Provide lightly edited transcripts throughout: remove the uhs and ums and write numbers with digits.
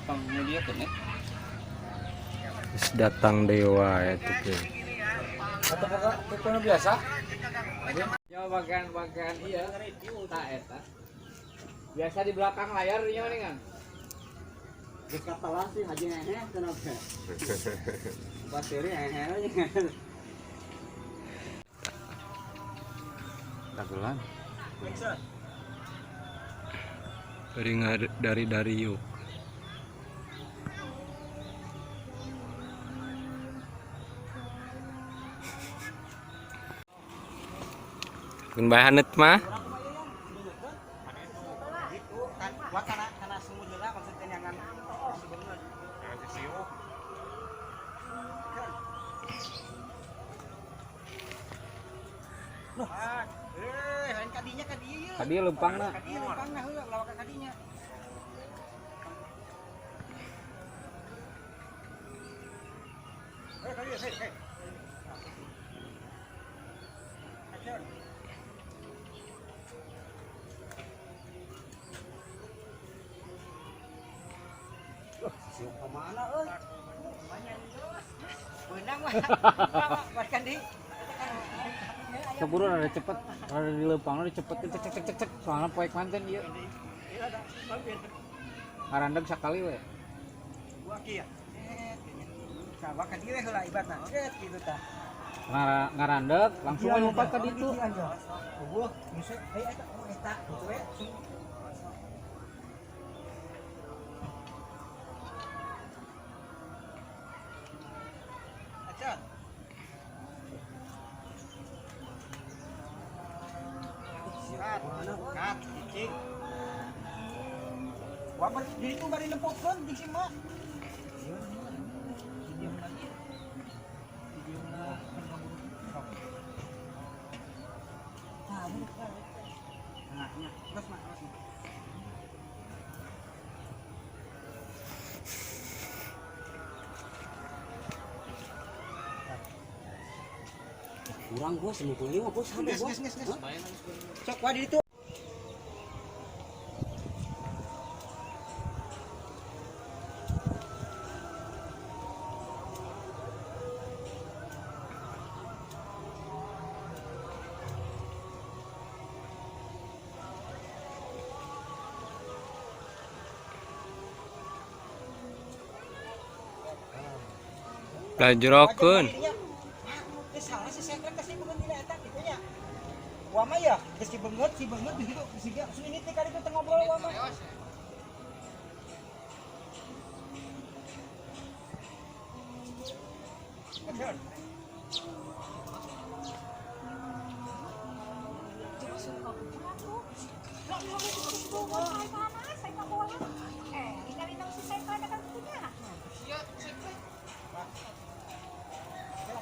Tong media tuh nih. Terus datang dewa ya tuh ke. Atau pokoknya biasa. Ya bagian-bagian iya. Tak eta. Biasa di belakang layar nya nih kan. Geus katelah sih haji hehe kenapa? Pasiri hehe aja. Dagelan. Dari Dariuk. Kun bae haneut mah. Tadi lempangna. Kadinya lempangna heula lawak kadinya. Hei, kadinya, hei, hei. Action. Loh, siuk ke mana euy? Beunang mah. Bahkan di Keburu rada cepet, rada di lempangna dicepet cek cek cek cek soalnya poek manten ieu. Ngarandeg sakali we. Gua kieu. Sawa ka dieu heula ibatna. Cet kitu tah. Ngarandeg langsung we lompat ka ditu. Eueuh, geus eh eta oh eta kitu we. Acan. Kat, kat, cicing. Wah, di itu bari nempokeun jeung si Mak. Nah, terus Mak, terus. Kurang bos, 95 bos, sampai bos. Geus, geus, geus. Sok wah di ditu. Lajrokeun. Salah si sengklek teh si beungeut dina eta kitu nya. Wah mah ya, geus si beungeut di situ, si ge ini teh kali teh ngobrol wah mah.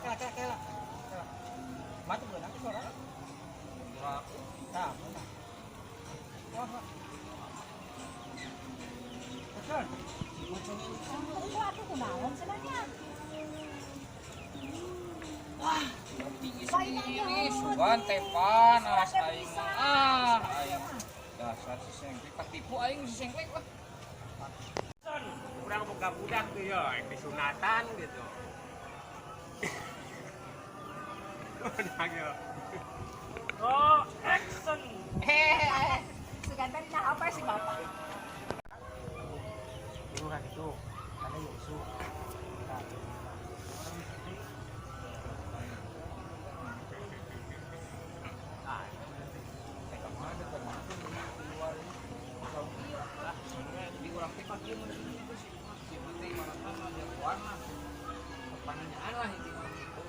Kela kela kela. Mati beunang teh suara. Tah, beunang. Wah. Action. Ini sugan teh panas aing. Ah, aing. Dasar si sengklek katipu aing si sengklek lah. Kurang boga budak tuh ya, disunatan gitu. Udah gitu. Oh, action. Sugan tadi nah apa sih bapak? Dulu kan itu, ada Yusuf. Nah, Di urang teh kan ieu mun kitu sih. Si penting mana jagoan lah. Pertanyaan lah intinya gitu.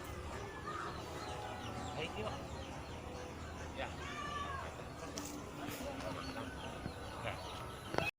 Ayo, yuk. Ya.